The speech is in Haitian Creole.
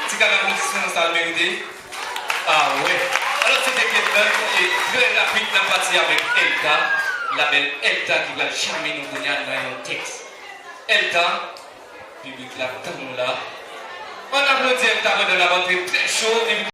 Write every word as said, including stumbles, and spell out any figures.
ti kal aplodisman sa l merite. Ah wè. Alò, se te Kevin, e trè rapid, n ap pati avèk Elta, la bèl Elta ki pral chame nou kounye a nan yon tèks. Elta, piblik la tann ou la. Ann aplodi Elta pandan n ap antre trè cho.